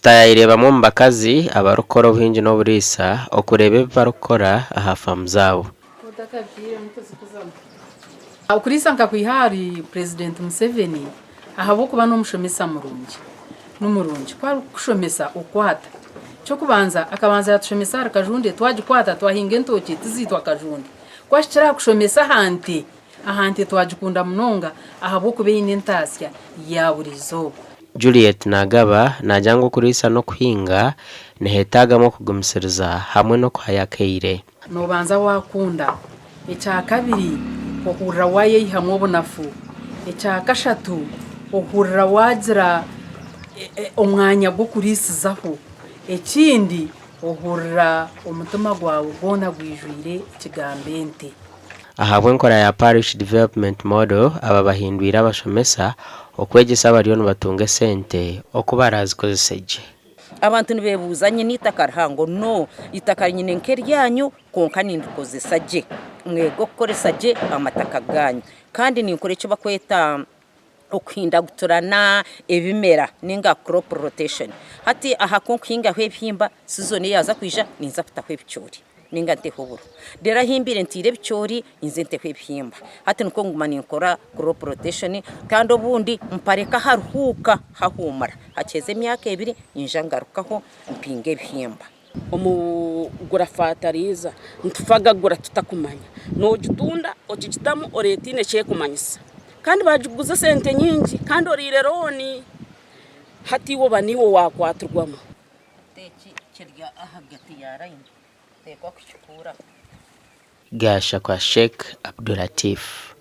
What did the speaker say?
Tutaayaayire bamwe omu bakazi abarikukora obuhingi n'oburiisa okureeba ebi barikukora aha faamu zaabo. Okuriisa nkakwiha ahari Purezidenti Museveni ahabw'okuba n'omushomesa murungi. Nimurungi ku arikukushomesa okwata. Eky'okubanza akabanza yatushomesa ahari Kajunde twagikwata twahinga entookye tiziitwa Kajunde. Ku ahikire aha kushomesa aha nte, aha nte twagikunda munonga ahabw'okuba eine entaasya ya buri izooba. Juliet Nagaba naagira ngu okuriisa n'okuhinga nihetaagamu okugumisiriza hamwe n'okuhayo akaire. Noobanza waakunda. Ekyakabiri, ohurira waayeyihamu obunafu. Ekyakashatu, ohurira waagira omwanya gw'okuriisizaho. Ekindi, ohurira omutima gwawe gwona gwijwire ekigambo ente. Ahabw'enkora ya Parish Development Model aba bahindwire abashomesa okwegyesa abariyo nibatunga esente oku barazikozese gye. Abantu nibebuuza nyine eitaka rihango? No, eitaka nyine nk'eryanyu kwonka nindikozesa gye. Mwege okukoresa gye amataka gaanyu. Kandi ninkora eki barikweta okuhindaguturana ebimera ninga crop rotation. Hati aha ku nkuhingaho ebihimba, sizoni eyaaza kwija ninza kutaho ebicoori ninga nteho oburo. Reero ahu mbaire ntaire ebicoori ninza nteho ebihimba. Hati nikwo nguma ninkora crop rotation kandi obundi mpareka haruhuuka hahuumura. Hakiheza emyaka ebiri nyija ngarukaho mpinga ebihimba. Omugura fataliiza nitufagagura tutakumanya, nogitunda okigitamu oreeba tihaine eki erikumanyisa kandi bagikuguza esente nyingi kandi oriire looni hati iwe oba niiwe wakwatirwamu. Eki kiri ahagati ya layini, oteekwa kukikuuraho. Gashakwa Sheikh Abdulatif.